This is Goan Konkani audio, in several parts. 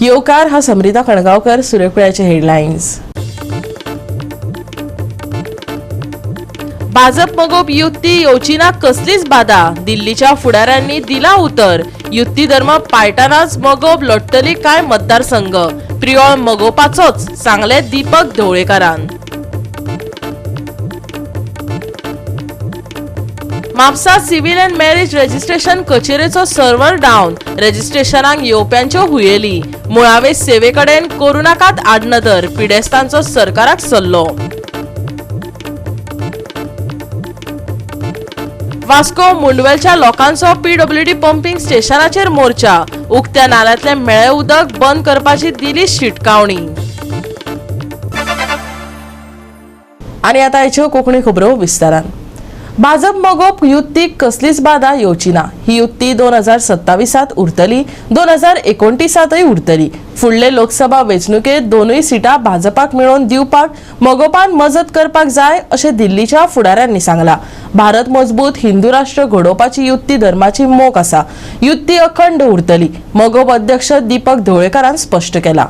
येवकार हा समृता कणगावकर. सूर्यकुळ्याचे हेडलायन्स. भाजप मगोप युती येवची ना कसलीच बाधा, दिल्लीच्या फुडाऱ्यांनी दिला उतर. युती धर्म पाळटनाच मगोप लढतली काय मतदारसंघ, प्रियोळ मगोपाचोच, सांगले Deepak ढवळेकारान. Mapusa civil and marriage registration कचेरेचो server down, रजिस्ट्रेशनाक येवप्यांच्यो हुयेली. मुळावे सेवेकडेन करूं नाकात आडनदर, पिडेस्तांचो सरकाराक सल्लो. वास्को मुंडवेलच्या लोकांचो पीडब्ल्यूडी पंपिंग स्टेशनाचेर मोर्चा, उक्त्या नाल्यांतलें मेळे उदक बंद करपाची दिली शिटकावणी. आनी आतां हाच्यो कोंकणी खबरो विस्तारान. भाजप मगोप युतीक कसलीच बाधा येवची ना. ही युती 2027 उरतली, 2029तय उरतली. फुडले लोकसभा वेंचणुकेत दोनूय सिटां भाजपाक मेळोवन दिवपाक मगोपान मजत करपाक जाय अशें दिल्लीच्या फुडाऱ्यांनी सांगलां. भारत मजबूत हिंदू राष्ट्र घडोवपाची युती धर्माची मोख आसा. युती अखंड उरतली, मगोप अध्यक्ष दीपक ढवळेकारान स्पश्ट केला.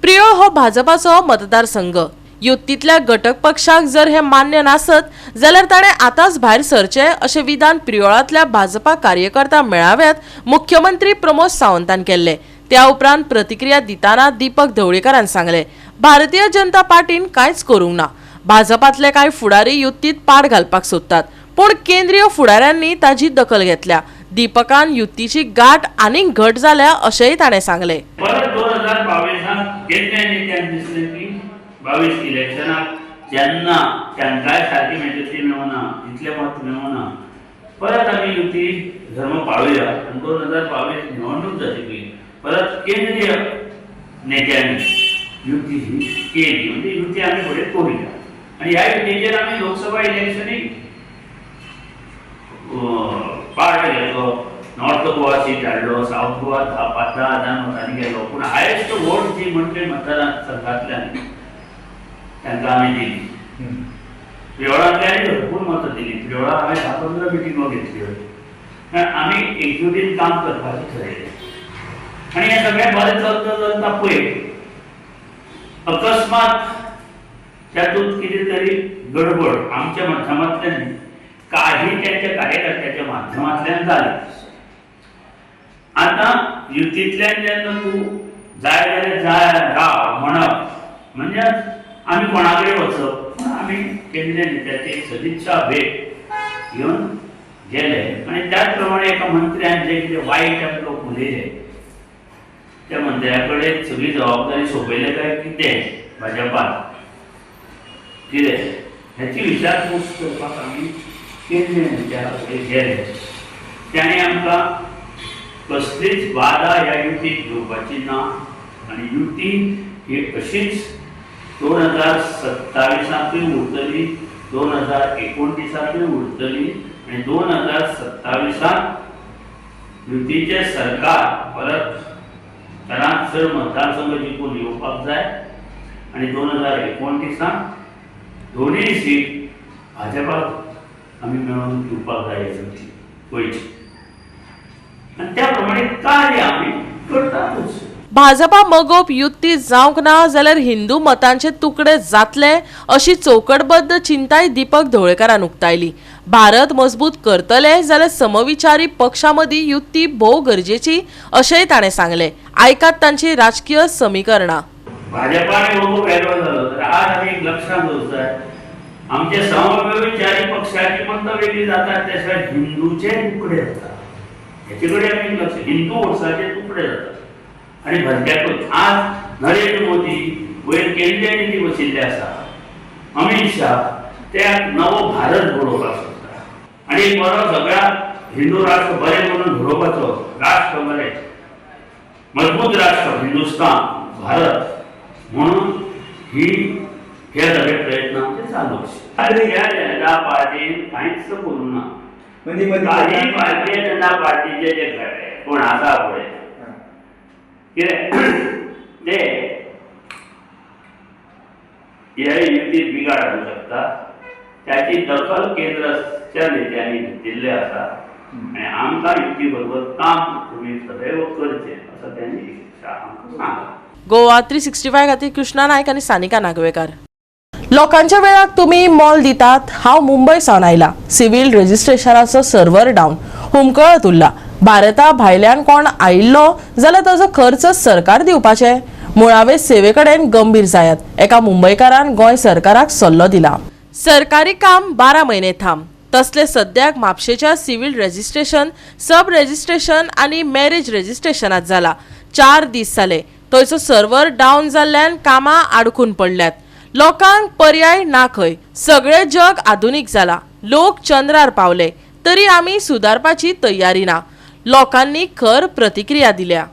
प्रियोळ हो भाजपाचो मतदारसंघ. युतींतल्या घटक पक्षाक जर हे मान्य नासत जाल्यार ताणें आतांच भायर सरचें अशें विधान प्रियोळांतल्या भाजपा कार्यकर्ता मेळाव्यात मुख्यमंत्री प्रमोद सावंतान केल्लें. त्या उपरांत प्रतिक्रिया दितना दीपक ढवळीकारान सांगलें, भारतीय जनता पार्टीन कांयच करूंक ना. भाजपांतले कांय फुडारी युतीत पाड घालपाक सोदतात, पूण केंद्रीय फुडाऱ्यांनी ताजी दखल घेतल्या. दीपकान युतीची गाठ आनीक घट जाल्या अशेंय ताणें सांगलें. परत 2022 केंद्रीय नेत्यान दिसलें की 22 इलेक्शनाक जेन्ना तांकांय सारकी मेजॉरिटी मेळना, इतलें मत मेळना, परत आमी युती धर्म पाळुया. आनी 2022 निवडणूक जातकीर परत केंद्रीय नेत्यांनी युती ही केली, म्हणजे युती आमी फुडें करुया. आनी ह्या युतीचेर आमी लोकसभा इलेक्शनूय पार्ट घेतलो. नॉर्थ गोवा सीट हाडलो, सावथ गोवा 5-10 हजार मतांनी गेलो, पूण हायेस्ट वोट जी म्हणले मतदारसंघांतल्यान तांकां आमी दिली. प्रियोळांतल्यानय भरपूर मतां दिली. प्रियोळा हांवें 10-15 मिटिंगो घेतल्यो. कारण आमी एकजुटीन काम करपाचें ठरयलें आनी हें सगळें बरें चलता चलता पळय अकस्मात तातूंत कितें तरी गडबड आमच्या माध्यमांतल्यान न्ही, काही त्यांच्या कार्यकर्त्याच्या माध्यमांतल्यान जाली. आतां युतींतल्यान जेन्ना तूं जाय जाल्यार जाय राव म्हणप म्हणजे आमी कोणा कडेन वचप? पूण आमी केंद्रीय नेत्याची एक सदिच्छा भेट घेवन गेले आनी त्याच प्रमाणे एका मंत्र्यान जे कितें वायट आमकां उलयले, त्या मंत्र्या कडेन सगळी जबाबदारी सोंपयल्या काय कितें भाजपान कितें ह्याची विचारपूस करपाक आमी केंद्रीय नेत्या कडेन गेले. ताणें आमकां कसलीच बाधा ह्या युतीक घेवपाची ना आनी युती ही अशीच 2027तूय उरतली, 2029तूय उरतली आनी 2027 युतीचें सरकार परत चडांत चड मतदारसंघ जिखून येवपाक जाय आनी 2029 दोनूय सीट भाजपाक आमी मेळोवन दिवपाक जाय युती गोंयची. आनी त्या प्रमाणे कार्य आमी करतातूच. भाजपा मगोप युती जावंक ना जाल्यार हिंदू मतांचे तुकडे जातले अशी चौकटबद्द चिंताय दीपक ढवळेकारान उक्तायली. भारत मजबूत करतले जाल्यार समविचारी पक्षां मदीं युती भोव गरजेची अशेंय ताणें सांगलें. आयकात तांची राजकीय समीकरणां. भाजपा आनी मगो वेगळो जालो तर आज आमी एक लक्षांत दवरूंक जाय, आमचे समविचारी पक्षाची मतां वेगळी जातात, त्या शिवाय हिंदूचे तुकडे जातात. हेचे कडेन आमी लक्ष, हिंदू वोट्साचे तुकडे जातात आनी भलत्याकूच. आज नरेंद्र मोदी वयर केंद्रीय निधी बशिल्ले आसा, अमीत शाह ते नवो भारत घडोवपाक सोदता आनी एक बरो सगळ्या हिंदू राष्ट्र बरें करून घडोवपाचो, राष्ट्र बरें मजबूत राष्ट्र हिंदुस्तान भारत म्हणून ही हे सगळे प्रयत्न आमचे चालू आसा. ह्या जनता पार्टीन कांयच करूंक ना. म्हणजे मदीं काही भारतीय जनता पार्टीचे जे कोण आसा पळय कितें ते ह्या युतीत बिगाड हाडूंक शकता. त्याची दखल केंद्राच्या नेत्यांनी घेतिल्ली आसा. आनी आमकां युती बरोबर काम तुमी सदैव करचें असो तेणी आमकां सांगलां. गोवा 365 खातीर कृष्णा नायक आनी सानिका नागवेकर. लोकांच्या वेळाक तुमी मोल दितात. हांव मुंबय सावन आयला. सिव्हील रजिस्ट्रेशनाचो सर्वर डावन हुमकळत उरला. भारता भायल्यान कोण आयिल्लो जाल्यार ताजो खर्च सरकार दिवपाचें. मुळावे सेवे कडेन गंभीर जायात, एका मुंबयकारान गोंय सरकाराक सल्लो दिला. सरकारी काम 12 म्हयने थांब तसले सद्याक म्हापशेच्या सिव्हील रजिस्ट्रेशन, सब रजिस्ट्रेशन आनी मॅरेज रजिस्ट्रेशनात जाला. 4 दीस जाले थंयचो सर्वर डावन जाल्ल्यान कामां आडकून पडल्यात. लोकांक पर्याय ना खंय. सगळें जग आधुनीक जाला, लोक चंद्रार पावले तरी आमी सुदारपाची तयारी ना. लोकांनी खर प्रतिक्रिया दिल्या.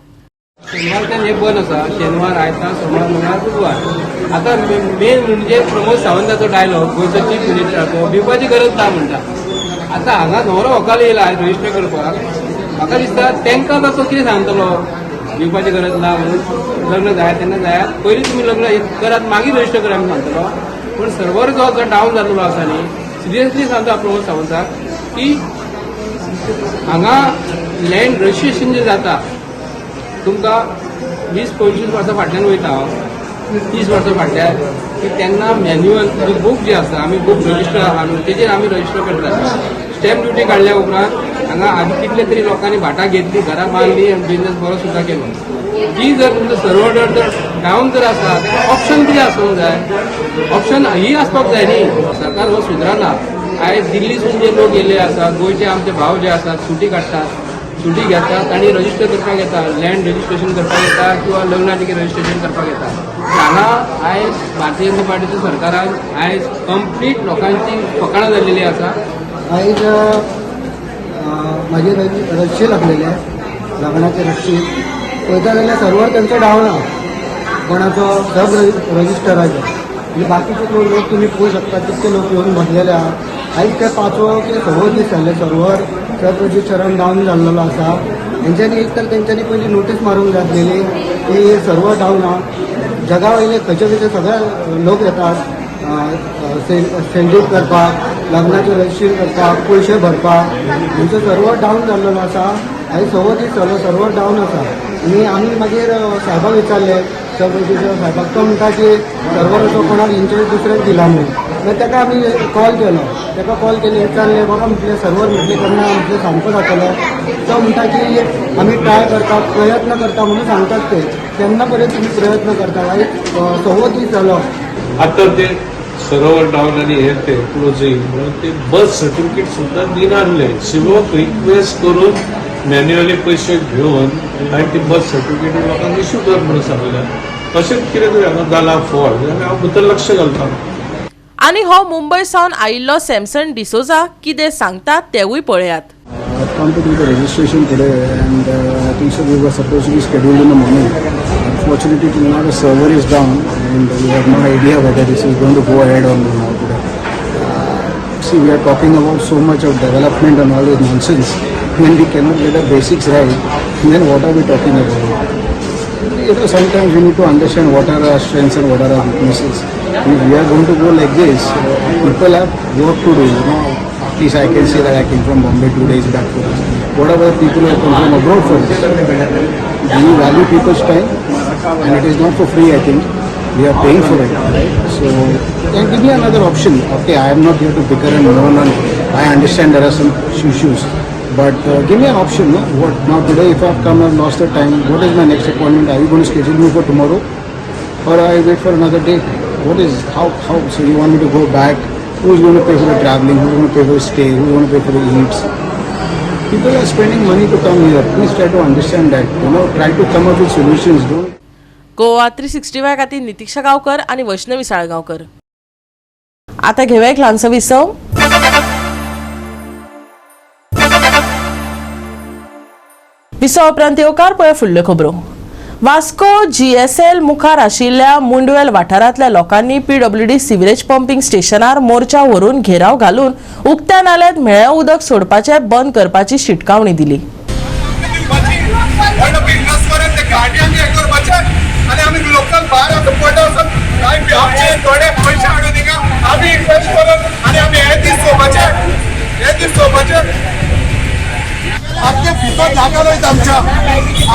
शेनवारच्यान हे बंद आसा. शेनवार, आयतार, सोमार, मंगळार, बुधवार. आतां मेन म्हणजे प्रमोद सावंताचो डायलॉग, गोंयचो चीफ मिनिस्टराचो, भिवपाची गरज ना म्हणटा. आतां हांगा न्हवरो व्हंकल येयला रजिस्टर करपाक, म्हाका दिसता तांकां ताचो कितें सांगतलो, भिवपाची गरज ना म्हणून. लग्न जायात तेन्ना जायात, पयलीं तुमी लग्न करात, मागीर रजिस्टर करा आमी सांगतलो. पूण सर्वर जो डावन जाल्लो आसा न्ही, सिरियसली सांगता प्रमोद सावंताक की हांगा लँड रजिस्ट्रेशन जें जाता, तुमकां 20-25 वर्सां फाटल्यान वयता हांव, 30 वर्सां फाटल्यान, की तेन्ना मॅन्युअल बूक जे आसा, आमी बूक रजिस्टर आहा न्हू, तेजेर आमी रजिस्टर करतात. स्टॅम्प ड्युटी काडल्या उपरांत हांगा आदी कितले तरी लोकांनी भाटां घेतली, घरां बांदली आनी बिजनेस बरो सुद्दां केलो. ती जर तुमचो सर्वर जर डावन जर आसा, ताका ऑप्शन कितें आसूंक जाय, ऑप्शन ही आसपाक जाय न्ही. सरकार हो सुदराना. आयज दिल्लीसून जे लोक येयल्ले आसात, गोंयचे आमचे भाव जे आसात, सुटी काडटात, सुटी घेतात आनी रजिस्टर करपाक येता, लँड रजिस्ट्रेशन करपाक येता किंवा लग्नाचें रजिस्ट्रेशन करपाक येता. हांगा आयज भारतीय जनता पार्टीच्या सरकारान आयज कंप्लीट लोकांची फकाणां जाल्लेली आसा. आयज म्हाजे रस्सी लागलेले, लग्नाचे रस्सी. पळयता जाल्यार सर्वर तेंचो डावन आहा, कोणाचो सब रजिस्टराचो. आनी बाकीचे लोक तुमी पळोवंक शकता कितके लोक येवन भरलेले आहा. आयज ते 5वो की 6वो दीस जाले सर्वर सब रजिस्टरान डावन जाल्लेलो आसा. तेंच्यांनी एक तर तेंच्यांनी पयली नोटीस मारूंक जाय आसलेली की सर्वर डावन आहा. जगा वयले खंयचे खंयचे सगळे लोक येतात सेंडीट करपाक, लग्नाचें रजिस्ट्रेशन करपाक, पयशे भरपाक. तेंचो सर्वर डावन जाल्लेलो आसा. आयज 6वो दीस जालो सर्वर डावन आसा. आनी आमी मागीर साहेबाक विचारलें, सब रजिस्टर साहेबाक, तो म्हणटा की सर्वर असो कोणाक इंचार्ज दुसऱ्याक दिला म्हणून. मागीर ताका आमी कॉल केलो. ताका कॉल केले, विचारलें, बाबा म्हटलें सर्वर म्हटलें केन्ना म्हटलें सामको जातलो. तो म्हणटा की आमी ट्राय करता, प्रयत्न करता म्हणून सांगतात. ते केन्ना पर्यंत तुमी प्रयत्न करता? आयज 6वो दीस जालो. आता ते सर्वर डावन आनी हे ते क्लोजींग म्हणून ते बर्थ सर्टिफिकेट सुद्दां दिनासले. शिवक रिक्वेस्ट करून मॅन्युअली पयशे घेवन आनी ती बर्थ सर्टिफिकेट लोकांक इश्यू कर म्हणून सांगलें. तशेंच कितें तरी हांगा जाला फॉल्ट जाल्यार हांव भितर लक्ष घालता. आनी हो मुंबय सावन आयिल्लो सॅमसन डिसोजा कितें सांगता तेवूय पळयात. I've come to do the registration today, and I think so we were supposed to be scheduled in the morning. Unfortunately, till now the server is down and we have no idea whether this is going to go ahead or not today. See, we are talking about so much of development and all this nonsense. When we cannot get the basics right, then what are we talking about? Sometimes we need to understand what are our strengths and what are our weaknesses. If we are going to go like this, people have work to do. At least I can say that I came from Bombay 2 days back for this. What about people who have come from abroad for this? Do you value people's time? And it is not for free, I think. We are paying for it, right? So, then give me another option. Okay, I am not here to bicker and moan, and I understand there are some issues. But give me an option, no? What now today if I've come, I've lost the time, what is my next appointment? Are you going to schedule me for tomorrow? Or I wait for another day? What is, how, so you want me to go back? Who's going to pay for the traveling? Who's going to pay for the stay? Who's going to pay for the eats? People are spending money to come here. Please try to understand that. Try to come up with solutions. Don't Goa 365 खातीर नितिक्षा गांवकर आनी वैष्णवी साळगांवकर. आता घेवया एक ल्हानसो विसव. विसवा उपरांत येवकार. पळय फुडल्यो खबरो. वास्को जीएसएल मुखार आशिल्ल्या मुंडवेल वाठारांतल्या लोकांनी पीडब्ल्यूडी सिवरेज पंपिंग स्टेशनार मोर्चा व्हरून घेराव घालून उक्त्या नाल्यांत म्हेळें उदक सोडपाचें बंद करपाची शिटकावणी दिली. बिझनेस करून ते गाडयांनी हें करपाचें आनी आमी लोकल भायर आतां पडटा वचून काय आमचे थोडे पयशे हाडून थिंगा आमी इन्वेस्ट करून आनी आमी हे दीस चोवपाचे, हे दीस चोवपाचे. आख्खे भितर जागा वयता आमच्या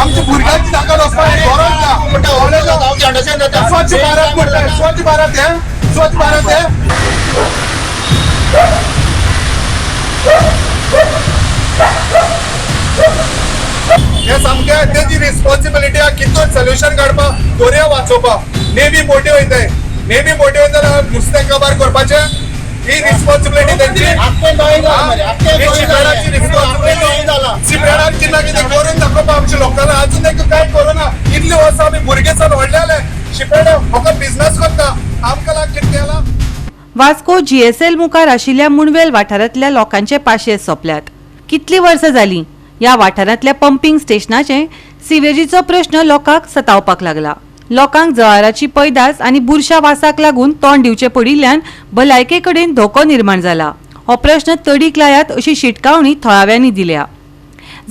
आमच्या भुरग्यांची जागा वचपाक गरज ना. स्वच्छ भारत म्हणटा, स्वच्छ भारत हे, स्वच्छ भारत हे. हे सामकें तेजी रिस्पॉन्सिबिलिटी आहा कितून सोल्युशन काडपाक, दर्या वाचोवपाक. नेवी बोटी वयताय, नेवी बोटी वयता नुस्तें काबार करपाचें, ही रिस्पॉन्सिबिलिटी तेंची. ही शिपेडाची रिस्पॉन्सिबिलिटी. शिपेडान कितें ना कितें करून दाखोवपा आमच्या लोकांना. अजून एक कांय करूना. इतली वर्सां आमी भुरगे सान व्हडले जाले, शिपेड फकत बिझनस करता, आमकां लागून कितें केलां. वास्को जीएसएल मुखार आशिल्ल्या मुणवेल वाठारांतल्या लोकांचे पाशेस सोंपल्यात. कितलीं वर्सां जालीं ह्या वाठारांतल्या पंपींग स्टेशनाचे सिवेजीचो प्रश्न लोकांक सतावपाक लागला. लोकांक जळाराची पैदास आनी बुरशा वासाक लागून तोंड दिवचें पडिल्ल्यान भलायके कडेन धोको निर्माण जाला. हो प्रश्न तडीक लायात अशी शिटकावणी थळाव्यांनी दिल्या.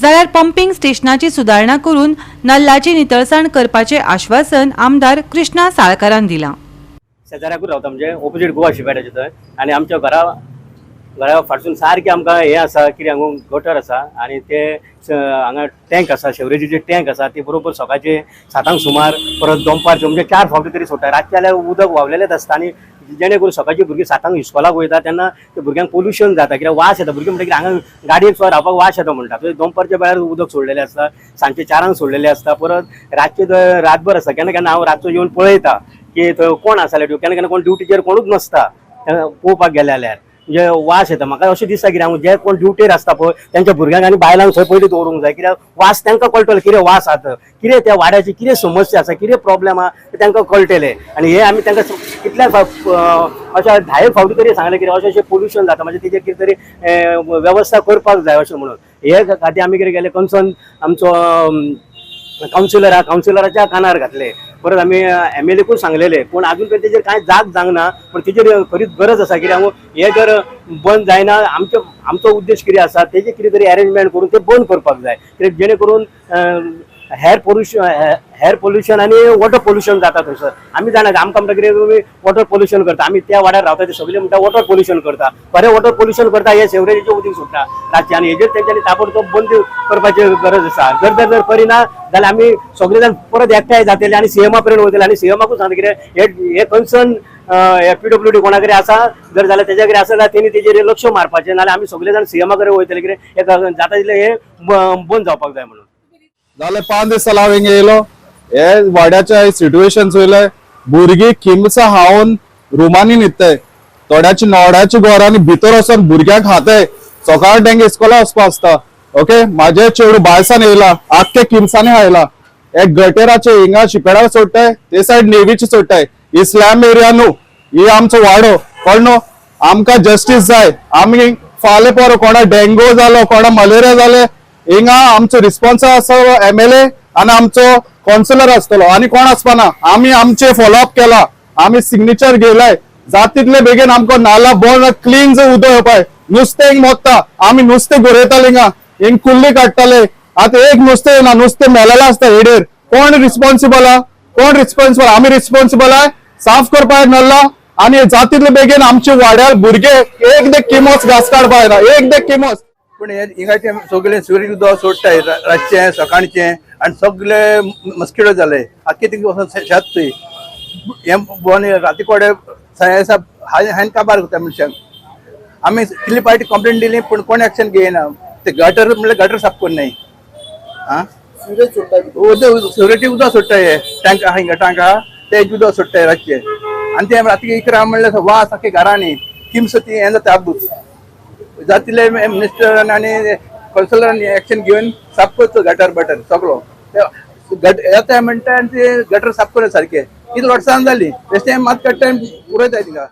जाल्यार पंपींग स्टेशनाची सुदारणा करून नल्लाची नितळसाण करपाचें आश्वासन आमदार कृष्णा साळकारान दिलां. शेजाऱ्याकूच रावता, म्हणजे ओपोजीट गोवा शिपेडाचे थंय. आनी आमच्या घरा घरा फाटसून सारकें आमकां हें आसा कितें, हांगा गटर आसा आनी ते हांगा टँक आसा, शेवरेजीचे टँक आसा. ते बरोबर सकाळचे 7 सुमार, परत दनपारचे, म्हणजे 4 फावटी तरी सोडटा. रातचें जाल्यार उदक व्हांवलेलेंच आसता आनी जेणे करून सकाळची भुरगीं 7 इस्कोलाक वयता तेन्ना ते भुरग्यांक पोल्युशन जाता, कित्याक वास येता. भुरगीं म्हणटा की हांगा गाडयेन सुद्दां रावपाक वास येता म्हणटा. थंय दनपारच्या वेळार उदक सोडलेलें आसता, सांजचे 4 सोडलेलें आसता, परत रातचें रातभर आसता. केन्ना केन्ना हांव रातचो येवन पळयता की थंय कोण आसा जाल्यार, केन्ना केन्ना कोण ड्युटीचेर कोणूच नासता पळोवपाक गेले जाल्यार, म्हणजे वास येता. म्हाका अशें दिसता कित्याक जे कोण ड्युटेर आसता पळय तेंच्या भुरग्यांक आनी बायलांक थंय पयलीं दवरूंक जाय, कित्याक वास तांकां कळटलो कितें वास आसा, कितें त्या वाड्याची कितें समस्या आसा, कितें प्रॉब्लेम आहा तें तांकां कळटलें. आनी हे आमी तांकां कितल्या अशें 10 फावटी तरी सांगलें कितें अशें अशें पोल्युशन जाता, म्हणजे तेजेर कितें तरी वेवस्था करपाक जाय अशें म्हणून. हे खातीर आमी कितें केलें, कन्सर्न आमचो कावन्सिलर आहा, कावन्सिलराच्या कानार घातले. परत आमी एमएलएकूय सांगलेले, पूण आजून पर्यंत तेजेर कांय जाग जावंक ना. पूण तेजेर खरीच गरज आसा, कित्याक हे जर बंद जायना, आमचो उद्देश कितें आसा तेजेर कितें तरी एरेंजमेंट करून ते बंद करपाक जाय, कित्याक जेणे करून हेर पोल्युशन आनी वॉटर पोल्युशन जाता थंयसर. आमी जाणा आमकां म्हणटा कितें तुमी वॉटर पोल्युशन करता, आमी त्या वाड्यार रावता ते सगळे म्हणटा वॉटर पोल्युशन करता. खरें वॉटर पोल्युशन करता, हे सेवरेजीचें उदीक सुट्टा रातचें आनी हेजेर तेंच्यांनी ताबडतोब बंद करपाची गरज आसा. जर जर जर करिना जाल्यार आमी सगळे जाण परत एकठांय जातले आनी सीएमा पर्यंत वयतले आनी सीएमाकूच सांगता कितें हे कन्सर्न पीडब्ल्यूडी कोणा कडेन आसा जर जाल्यार तेज्या कडेन आसा जाल्यार तेणी तेजेर लक्ष मारपाचें, नाजाल्यार आमी सगळे जाण सीएमा कडेन वयतले कितें हे जाता तितलें हे बंद जावपाक जाय म्हणून. जाले 5 दीस जाले हांव हिंगा येयलो. हे वाड्याच्या सिट्युएशन चोयलें, भुरगीं किमसां खावन रुमांनी न्हिदताय, थोड्याची नोड्याच्या घरांनी भितर वचोन भुरग्यांक खाताय. सकाळ तेंगे इस्कोला वचपा आसता. ओके, म्हाजे चेडूं बायसान येयला, आख्खे किमसांनी आयला. हे गटेराचे हिंगा शिपेडार सोडटाय, ते सायड नेवीचे सोडटाय. इस्लाम एरिया न्हू ही, आमचो वाडो कळ्ळो न्हू. आमकां जस्टीस जाय. आमी फाल्यां परो कोणा डेंगू जालो, कोणा मलेरिया जाले, हिंगा आमचो रिस्पॉन्स आसतलो एमएलए आनी आमचो कावन्सिलर आसतलो आनी कोण आसपाना. आमी आमचे फॉलोअप केला, आमी सिग्नेचर घेयलाय. जात तितले बेगीन आमकां नाला बंद क्लीन उदक येवपाय. नुस्तें हिंग मोत्ता, आमी नुस्तें गोरयताले हिंगा, हिंग कुल्ली काडटाले. आतां एक नुस्तें येना, नुस्तें मेलेलें आसता हेडेर. कोण रिस्पॉन्सिबल आहा? कोण रिस्पॉन्सिबल? आमी रिस्पॉन्सिबल आहाय साफ करपाक नल्ला. आनी जात तितले बेगीन आमचे वाड्यार भुरगे एक दे किमोस घास काडपा येना, एक दे किमोस. पूण हे हिंगाचे सगळे सिवरेज उदक सोडटाय रातचें सकाळचें आनी सगळे मस्किटो जाले. आख्खे थिंगा वचोन शेत थंय हें बोन राती कोडे हांवें काबार करता मनशांक. आमी कितली पार्टी कंप्लेन दिली पूण कोण एक्शन घेयना. ते गटर म्हणल्यार गटर साफ करून नाय. आं उदक सिवरेजी उदक सोडटा, हे टँक आहा हिंगा, टँक आहा ते उदक सोडटाय रातचें आनी ते राती 11 म्हणल्यार वास आख्खे घरांनी किमस ती हें जाता. आबूज जातिले मिनिस्टरान आनी कौन्सिलरांनी एक्शन घेवन साफ करचो गटर बटर सगळो. येता म्हणटा आनी ते गटर साफ करून सारके. कितले वर्सां जाली बेश्टें मात काडटा आनी उडयता थिंगा.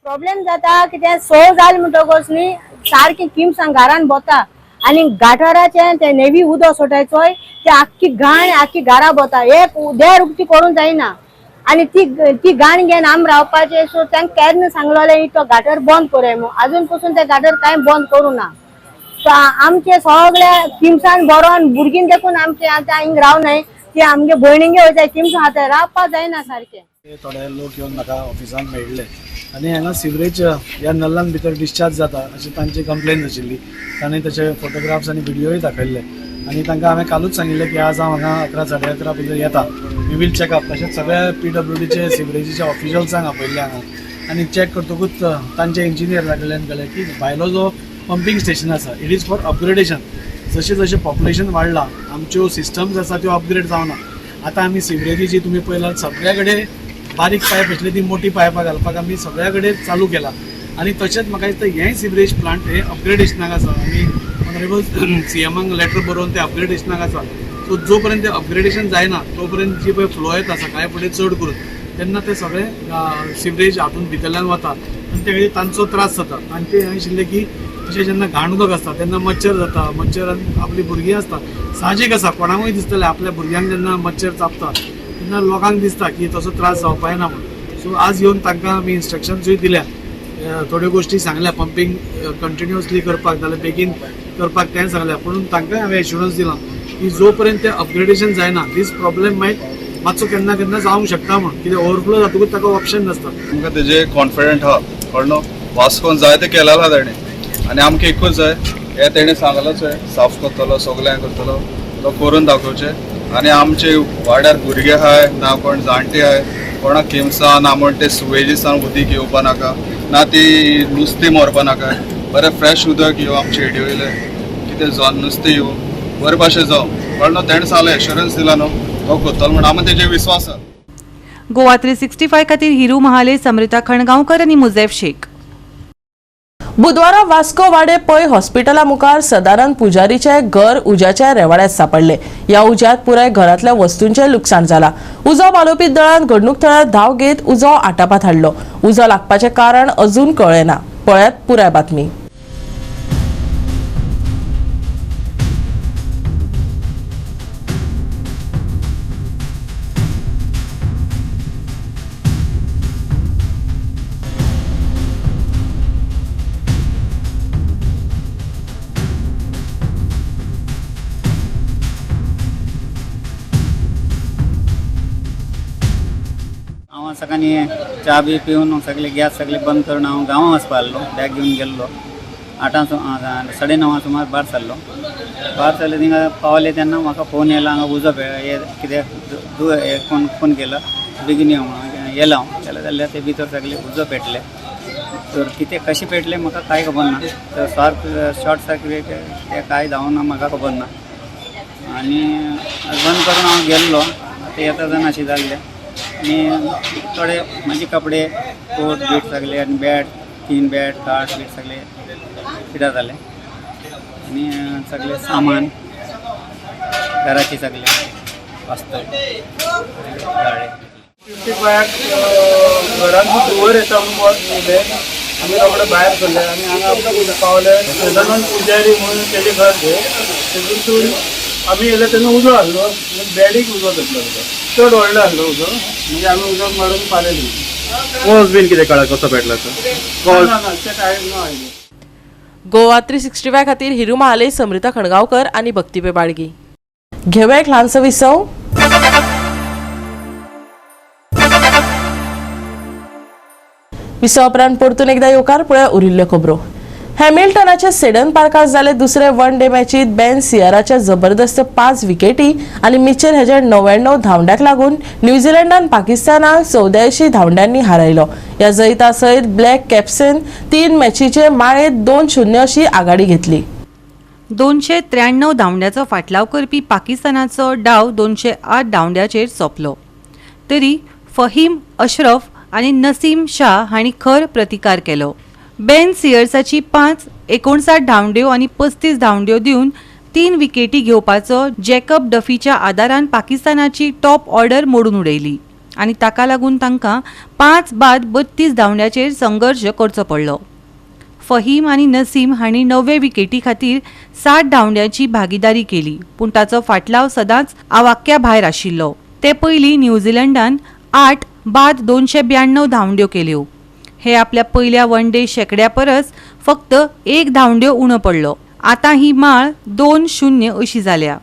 प्रॉब्लेम जाता कितें, 6 जाल म्हणटकच न्ही सारकी किमसां घरान बोता आनी गाठाराचे ते नेवी उदक सोडटाय चोय, ते आख्खी घाण आख्खी घरा बोता. एक देर उक्ती करूंक जायना आनी ती ती घाण घेवन आमी रावपाचें. सो तांकां केन्ना सांगलोलें तो गाटर बंद करूय म्हूण, अजून पसून ते गाटर कांय बंद करूं ना. सो आमचे सगळे किमसान बरोवन भुरगीं देखून आमचे आतां हिंग रावनाय ती आमगे भयणींगे वयताय, किमसां आतां रावपाक जायना सारकें. ते थोडे लोक येवन म्हाका ऑफिसान मेळिल्ले आनी हांगा सिवरेज ह्या नल्लान भितर डिस्चार्ज जाता अशी तांची कंप्लेन आशिल्ली. तांणी तशे फोटोग्राफ्स आनी व्हिडियोय दाखयल्ले आनी तांकां हांवें कालूच सांगिल्लें की आज हांव हांगा 11 साडे 11 भितर येता, we will checkup. तशेंच सगळ्या PWDचे सिवरेजीच्या ऑफिशल्सांक आपयल्ले हांगा आनी चॅक करतकूच तांचे इंजिनियरा कडल्यान कळ्ळें की भायलो जो पंपींग स्टेशन आसा it is for upgradation. जशें जशें पॉप्युलेशन वाडलां आमच्यो सिस्टम्स आसा त्यो अपग्रेड जावना. आतां आमी सिवरेजीची तुमी पळयलां सगळ्या कडेन बारीक पायप आशिल्ली ती मोठी पायपां घालपाक आमी सगळ्या कडेन चालू केला आनी तशेंच म्हाका दिसता हेंय सिवरेज प्लांट हे अपग्रेडेशनाक आसा. आमी ऑनरेबल CMांक लेटर बरोवन ते अपग्रेडेशनाक आसा. सो जो पर्यंत ते अपग्रेडेशन जायना तो पर्यंत जी पळय फ्लो येता सकाळी फुडें चड करून तेन्ना ते सगळे सिवरेज हातून भितरल्यान वता आनी ते खातीर तांचो त्रास जाता. तांचें हें आशिल्लें की तशें जेन्ना घाण उदक आसता तेन्ना मच्छर जाता, मच्छरान आपलीं भुरगीं आसता, साहजीक आसा कोणाकूय दिसतलें आपल्या भुरग्यांक जेन्ना मच्छर चाबता तेन्ना लोकांक दिसता की तसो त्रास जावपा जायना म्हणून. सो आज येवन तांकां आमी इन्स्ट्रक्शन्सूय दिल्या, थोड्यो गोश्टी सांगल्या पंपींग कंटिन्युअसली करपाक जाल्यार बेगीन करपाक तें सांगल्या. पूण तांकांय हांवें एश्युरन्स दिलां की जो पर्यंत तें अपग्रेडेशन जायना दीस प्रॉब्लेम मायट मातसो केन्ना केन्ना जावंक शकता म्हणून, कित्याक ओवरफ्लो जातकूच ताका ऑप्शन नासता. आमकां तेजे कॉन्फिडंट आहा कळ्ळो न्हू. वास्कोन जायते केलेलो आहा तेणें आनी आमकां एकूच जाय हें तेणें सांगलाच आहे, साफ करतलो सगळें करतलो तो करून दाखोवचें. आनी आमचे वाड्यार भुरगे आहाय ना कोण जाणटे आहाय कोणाक किमसां ना म्हण ते सुवेजीसान उदीक येवपा नाका ना ती नुस्तें मरपा नाका, बरें फ्रेश उदक येवं आमचे हेडी वयलें कितें जावन नुस्तें येवं बरें भाशेन जावं कळ्ळो न्हू. तेणें सांगलें एश्युरन्स दिला न्हू तो करतलो म्हण आमकां तेजेर विस्वास आहा. गोवा 365 खातीर हिरू महाले, समृता खणगांवकर आनी मुजेफ शेख. बुधवारा वास्को वाडे पै हॉस्पिटला मुखार सदानंद पुजारीचे घर उज्याच्या रेवाड्यात सापडले. ह्या उज्यात पुराय घरांतल्या वस्तूंचे लुकसाण जाला. उजो पालोवपी दळान घडणूक थळार धांव घेत उजो आटापात हाडलो. उजो लागपाचें कारण अजून कळ्ळें ना. पळयात पुराय बातमी. हांव सकाळीं च्या बी पिवन सगळे गॅस सगळे बंद करून हांव गांवां वचपा आसलो. बॅग घेवन गेल्लो. 8 9:30 सुमार भायर सरलो. भायर सरले थिंगा पावले तेन्ना म्हाका फोन येयला हांगा उजो हे कितें हे कोण फोन केला बेगीन यो म्हणून. येयला हांव गेले जाल्यार ते भितर सगळे उजो पेटले. तर कितें कशें पेटले म्हाका कांय खबर ना. तर शॉर्ट सर्किट ते कांय जावना म्हाका खबर ना. आनी बंद करून हांव गेल्लो. आतां येता जाण अशें जाल्लें आनी थोडे म्हाजे कपडे कोट बीट सगळे आनी बॅट 3 बॅट खाट बीट सगळे पिड्यार जाले आनी सगळे सामान घराचे सगळे वास्तव जाळे. 55 घरांत धुंवर येता म्हणून येयले आमी रोखडे भायर सरले आनी हांगा पावले. सदानंद पुजारी म्हणून तेजें घर तेतून आमी येयले तेन्ना उजो आसलो, बेडीक उजो घेतलो, चड व्हडलो आसलो उजो, म्हणजे आमी उजो मारून पालयली. कॉज बीन कितें कळ्ळा कसो पेटला तो? ना ना ते कांय नो आयडिया. गोवा 365 खातीर हिरू महाले, समृता खणगांवकर आनी भक्तिपे बाळगी. घेवया एक ल्हानसो विसव. विसवा उपरांत परतून एकदा येवकार. पळया उरिल्ल्यो खबरो. हॅमिल्टनाच्या सेडन पार्कार जाले दुसरे वन डे मॅचीत बेन सियराच्या जबरदस्त 5 विकेटी आनी मिचेल हेच्या 99 धांवड्याक लागून न्यूझीलंडान पाकिस्तानाक 84 धांवड्यांनी हारयलो. ह्या जैता सयत ब्लॅक कॅप्सेन 3 मॅचीचे माळेत 2-0 अशी आघाडी घेतली. 293 धांवड्याचो फाटलाव करपी पाकिस्तानाचो डाव 208 धांवड्याचेर सोंपलो. तरी फहीम अशरफ आनी नसीम शाह हांणी खर प्रतिकार केलो. बेन सियर्साची 5 59 धांवड्यो आनी 35 धांवड्यो दिवन 3 विकेटी घेवपाचो जॅकब डफीच्या आदारान पाकिस्तानाची टॉप ऑर्डर मोडून उडयली आनी ताका लागून तांकां 5 बाद 32 धांवड्याचेर संघर्श करचो पडलो. फहीम आनी नसीम हांणी 9 विकेटी खातीर 60 धांवड्यांची भागीदारी केली, पूण ताचो फाटलाव सदांच आवाक्या भायर आशिल्लो. ते पयलीं न्यूझीलंडान 8 बाद 292 धांवड्यो केल्यो. हे आपल्या पयल्या वन डे शेंकड्या परस फक्त 1 धांवड्यो उणो पडलो. आतां ही माळ 2-0 अशी जाल्या.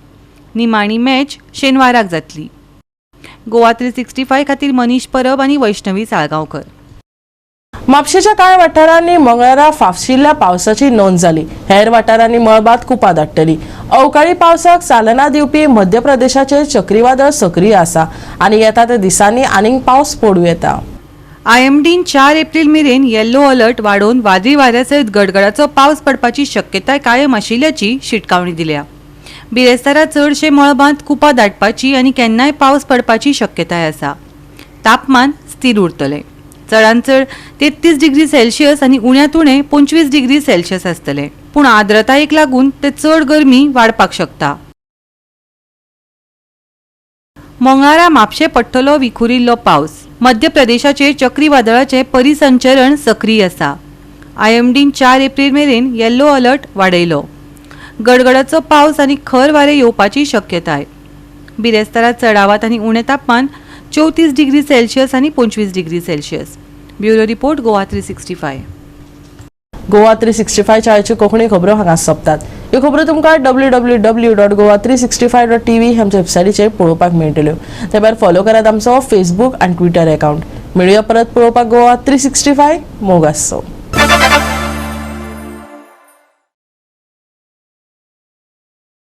निमाणी मॅच शेनवाराक जातली. गोवा 365 खातीर मनीष परब आनी वैष्णवी साळगांवकर. म्हापशेच्या कांय वाठारांनी मंगळारा फाफशिल्ल्या पावसाची नोंद जाली. हेर वाठारांनी मळबांत कुपां दाट्टली. अवकाळी पावसाक चालना दिवपी मध्य प्रदेशाचेर चक्रीवादळ सक्रीय आसा आनी येता त्या दिसांनी आनीक पावस पडूं येता. आयएमडीन 4 एप्रील मेरेन येल्लो अलर्ट वाडोवन वादळी वाऱ्या सयत गडगडाचो पावस पडपाची शक्यताय कायम आशिल्ल्याची शिटकावणी दिल्या. बिरेस्तारा चडशे मळबांत कुपां दाटपाची आनी केन्नाय पावस पडपाची शक्यताय आसा. तापमान स्थिर उरतलें. चडांत चड 33 डिग्री सेल्सियस आनी उण्यांत उणें 25 डिग्री सेल्सियस आसतलें, पूण आर्द्रतायेक लागून ते चड गरमी वाडपाक शकता. मंगळारा म्हापशे पडटलो विखुरिल्लो पावस. मध्य प्रदेशाचेर चक्रीवादळाचें परिसंचरण सक्रीय आसा. आयएमडीन 4 एप्रील मेरेन येल्लो अलर्ट वाडयलो. गडगडाचो पावस आनी खर वारें येवपाची शक्यताय. बिरेस्तारा चडावत आनी उणें तापमान 34 डिग्री सेल्सियस आनी 25 degree Celsius. Bureau report, Goa 365. Goa 365 चाळीच्यो Konkani खबरो हांगा सोंपतात. ह्यो खबरो तुमकां www.goa365.tv आमच्या वेबसायटीचेर पळोवपाक मेळटल्यो. ते भायर फॉलो करात आमचो फेसबूक आनी ट्विटर अकाउंट. मेळुया परत पळोवपाक गोवा 365. मोग आसचो.